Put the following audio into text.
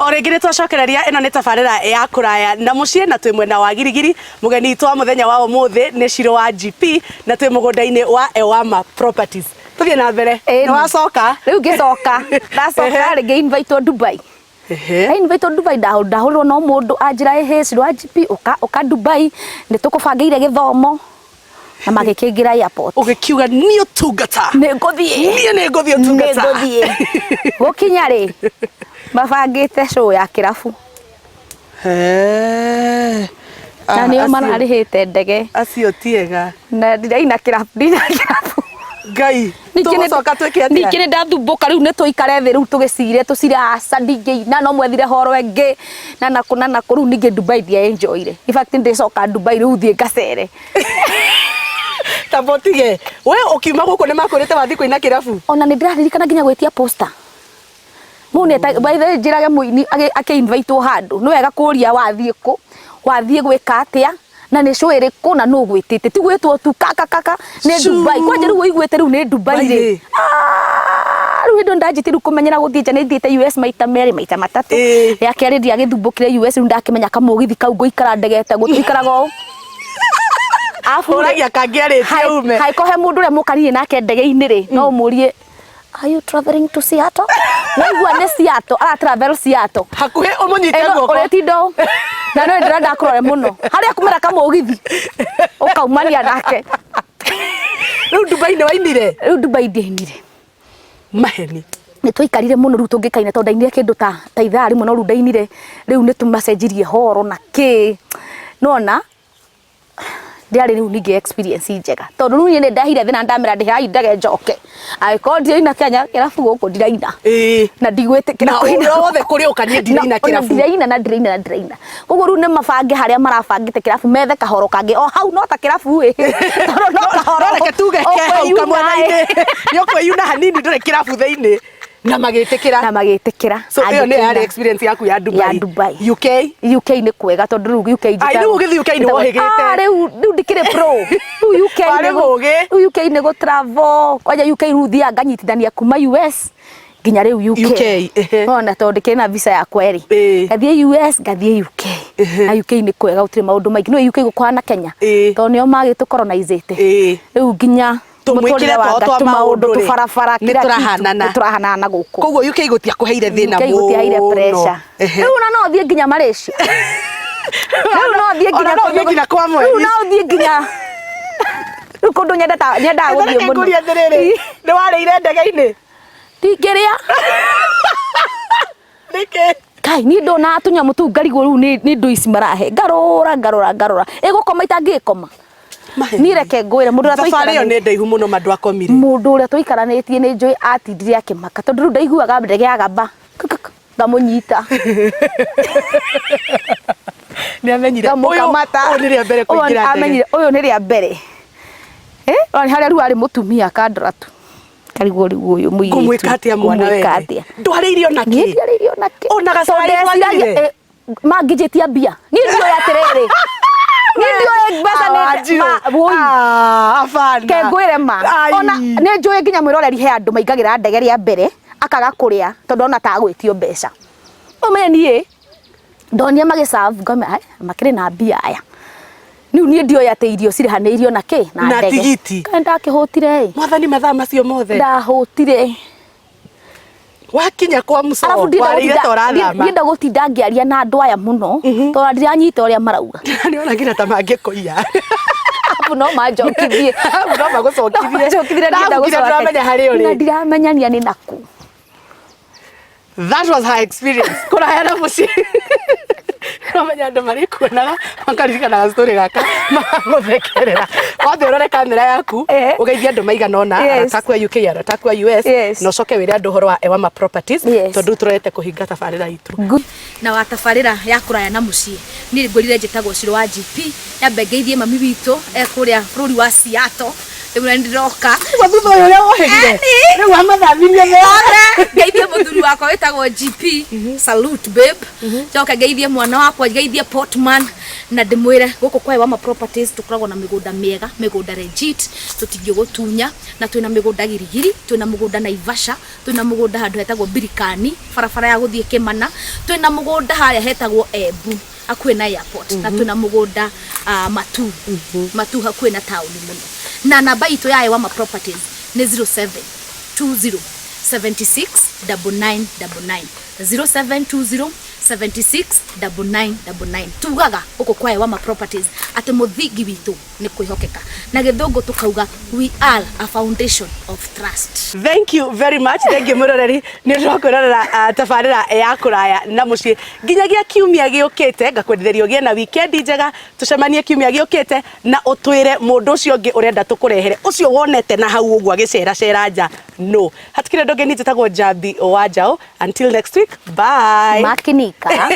O rĩngĩ nĩ twacokereria, ĩno nĩ tabarĩra ya Kũraya na Mũciĩ na twĩ mwena wa Girigiri. Mũgeni witũ wa mũthenya wa ũmũthĩ nĩ Shiro wa GP na twĩ mũgũnda-inĩ wa Ewama Properties. Tũthiĩ na mbere. Nĩ wacoka? Rĩu ngĩcoka, ndacoka rĩ, ngĩ invite Dubai. Nda invite Dubai, ndahũrĩrwo no mũndũ anjĩra, "Ĩhĩ, Shiro wa GP, ũka ũka Dubai, nĩ tũkũbangĩire gĩthomo," na magĩkĩingĩra airport. Ũgĩkiuga niĩ ũtungata. Nĩ ngũthiĩ. Niĩ nĩ ngũthiĩ ũtungata. Nĩ ngũthiĩ. Gũkinya rĩ, mabangĩte show ya kĩrabu. Na nĩo mararĩhĩte ndege. Acio ti ega. Na ndiraina kĩrabu, ndina kĩrabu. Ngai, tũgũcoka twĩke atĩa? Ningĩ nĩ ndathumbũka rĩu, nĩ tũikare thĩ rĩu tũgĩcire tũcire, aca, ndingĩina, no mwethire horo ĩngĩ na nakũ na nakũ. Rĩu ningĩ Dubai ndia enjoyire. In fact, ndĩcoka Dubai rĩu thiĩ ngacere. Ta botige. We ũkiuma gũkũ nĩ makwĩrĩte wathiĩ kũina kĩrabu? Ona nĩ ndĩraririkana nginya gwĩtia poster. Mũndũ nĩ by the way, njĩrage mũini akĩ-invitwo handũ, nĩ wega kũria wathiĩ kũ, wathiĩ gwĩka atĩa, na nĩ show ĩrĩkũ, na nũ ũgwĩtĩte. Ti gwĩtwo tu kaka kaka nĩ Dubai. Kwanja rĩu ũiguĩte rĩu nĩ Dubai rĩ. Ah, rĩu hĩndĩ ĩyo ndanjĩtie rĩu kũmenyera gũthiĩ nja, nĩ thiĩte US maita merĩ, maita matatũ. Rĩa kerĩ ndiagĩthumbũkire US, rĩu ndakĩmenya kamũgithi kau ngũikara ndegete gũikaraga ũũ. Arabu rĩ, Ũragia kangĩarĩtie ume. Haĩko he mũndũ ũrĩa mũkarire nake ndege-inĩ rĩ, no ũmũrie, "Are you traveling to Seattle?" Waigua nĩ Seattle, ara travel Seattle. Hakuhĩ ũmũnyite guoko. Ũrĩtinda ũũ. Na no ndĩrenda akũrore mũno. Harĩa kumĩra kamũgithi, ũkaumania nake. Rĩu Dubai nĩ wainire? Rĩu Dubai ndiainire. Maheni. Nĩ twaikarire mũno rĩu tũngĩkaina, tondũ ndainire kĩndũ ta ithaa rĩmwe, no rĩu ndainire rĩu nĩ tũmacenjirie horo na kĩ. Nona ndiarĩ rĩu ningĩ experience njega, tondũ rĩu niĩ nĩ ndahire thĩna, ndamera ndĩhai ndege njoke, angĩkorwo ndiraina Kenya kĩrabu gũkũ ndiraina na ndigwĩtĩkĩra Na kũina. ũrĩa wothe kũrĩ ũka, niĩ ndiraina Na kĩrabu. Ndiraina na ndiraina na ndiraina. Koguo rĩu nĩ mabange harĩa marabangĩte kĩrabu, methe kahoro kangĩ o hau, no ta kĩrabu ĩ, tondũ no kahoro. No reke tuge ke hau ũkwĩyuna kamwena-inĩ. ĩ. Nĩ ũkwĩyuna hanini, ndũrĩ kĩrabu thĩinĩ. Na magĩtĩkĩra. Na magĩtĩkĩra. So ĩyo nĩ yarĩ Angĩkĩina. experience yaku ya Dubai. Ya Dubai. UK? UK nĩ kwega, tondũ rĩu UK Ai, rĩu ũgĩthiĩ UK nĩ wohĩgĩte. Ah, rĩu ndikĩrĩ pro. Rĩu UK Warĩ mũũgĩ. Rĩu UK nĩ gũ travel. Kwanja UK rĩu thiaga nganyitithania kuma US nginya rĩu UK. UK, ehe. Nona tondũ ndĩkĩrĩ na visa yakwa ĩrĩ. Ngathiĩ US, ngathiĩ UK. Na UK nĩ kwega, gũtirĩ maũndũ maingĩ. Nĩ UK gũkũhana Kenya. Tondũ nĩo magĩtũkoronizĩte. Rĩu nginya Tũmwĩkĩre mũtũrĩre wa twao nga- twa tũmaũndũ, maũndũ rĩ, tũbarabara, nĩ kila kitu, tũrahanana. nĩ tũrahanana gũkũ. Koguo UK gũtiakũheire thĩna UK gũtiaheire mũno. pressure. Rĩu ona no thiĩ nginya Malaysia. Rĩu no thiĩ nginya Ona no ũthiĩ nginya kwa mweri. Rĩu no thiĩ nginya rĩu kũndũ nyendaga gũthiĩ Reke mũno. ngũrie atĩrĩrĩ, nĩ warĩire ndege-inĩ? Ndingĩrĩa. Nĩkĩ? Kai, niĩ ndona tũnyamũ tũu ngarigwo rĩu nĩ indo ici marahe, ngarũra ngarũra ngarũra, ĩgũkoma itangĩkoma. Niĩ reke ngwĩre, mũndũ ũrĩa Thabarĩ ĩyo nĩ ndaihu mũno, ma ndwakomire? Mũndũ ũrĩa tũikaranĩtie nĩ njũĩ atindire akĩmaka, tondũ rĩu ndaiguaga ndege yagamba ngamũnyita. Nĩ amenyire ũyũ Ngamũkamata. Ũyũ nĩ rĩa mbere Ũyũ kũingĩra ndege. Amenyire ũyũ nĩ rĩa mbere. Eh, ona harĩa rĩu arĩ mũtumia akandora tu, karigwo rĩu ũyũ mũirĩtu Ngũmwĩka atĩa mwana ngũmwĩka wene? atĩa? Ndwarĩirio na Niĩ kĩ? ndiarĩirio na kĩ. Ona gacai Tondũ ndeciragia, ndwanyuire? Mangĩnjĩtia mbia, niĩ ndioĩ atĩrĩrĩ, niĩ ndioĩ mbeca nĩ Wanjiru. wũi. Ah, hapana. Ke ngwĩre ma. Ai. Ona nĩ njũĩ nginya mwĩroreri he andũ maingagĩra ndege rĩa mbere akaga kũrĩa tondũ ona ta agwĩtio mbeca. Ũmenye niĩ ndonire magĩ serve, ngome, "Ai, makĩrĩ na mbia aya." Rĩu niĩ ndioĩ atĩ irio cirĩhanĩirio na kĩ? Na ndege. tigiti. Kaĩ ndakĩhũtire ĩ. Mwathani, mathaa macio mothe. Ndahũtire. Wakinya kwa muco Arabu ndienda warĩire ta ũrathama. Ndienda gũtinda ngĩaria na andũ aya mũno, tondũ ndiranyita ũrĩa marauga. Nĩ ona nginya ta mangĩkũiya. Arabu no manjokithie. Arabu no magũcokithie. No manjokithie, na ndienda Ndabu nginya gũcoka. ndũramenya harĩa ũrĩ. Na ndiramenyania nĩ nakũ. That was her experience. Kũraya na mũciĩ. Ũramenya andũ marĩkuonaga makaririkanaga story gaka magagũthekerera. Wambe ũrore kamera yaku, ũgeithie andũ maigana ũna, arata aku a UK, arata aku a US, na ũcoke wĩre andũ ũhoro wa Ewama Properties, tondũ rĩu tũrorete kũhinga tabarĩra itũ. Na wa tabarĩra ya Kũraya na Mũciĩ, niĩ ngwĩrire njĩtagwo Shiro wa GP. Nyambe ngeithie mami witũ e kũrĩa bũrũri wa Seattle. Rĩu na nĩndĩroka. Nĩguo thutha ũyũ ũrĩa wohĩgire. Rĩu wamathambirie mothe. Ngeithie mũthuri wakwa wĩtagwo GP. Salute, babe. Njoke ngeithie mwana wakwa, ngeithie Portman. Na ndĩmwĩre gũkũ kwa Wama Properties tũkoragwo na mĩgũnda mĩega, mĩgũnda legit, tũtingĩgũtunya, na twĩna mĩgũnda Girigiri, twĩna mũgũnda Naivasha, twĩna mũgũnda handũ hetagwo Birikani, barabara ya gũthiĩ Kĩmana, twĩna mũgũnda harĩa hetagwo Embu hakuhĩ na airport, na twĩna mũgũnda Matu, Matu hakuhĩ na taũni mũno. Na namba itũ ya Wama Properties nĩ 0720 76 9999, 0720 76 9999. Tugaga gũkũ kwa Wama Properties atĩ mũthingi witũ nĩ kwĩhokeka, na gĩthũngũ tũkauga we are a foundation of trust. Thank you very much. Thank you mũroreri nĩ ũndũ wa kwĩrorera tabarĩra ya Kũraya na Mũciĩ. Nginyagia kiumia gĩũkĩte, ngakwendithĩria ũgĩe na weekend njega. Tũcemanie kiumia gĩũkĩte na ũtwĩre mũndũ ũcio ũngĩ ũrenda tũkũrehere, ũcio wonete na hau ũguo agĩceracera nja no hatikĩrĩ ũndũ ũngĩ. Niĩ njĩtagwo Njambi wa Njaũ. Until next week, bye. Makinika.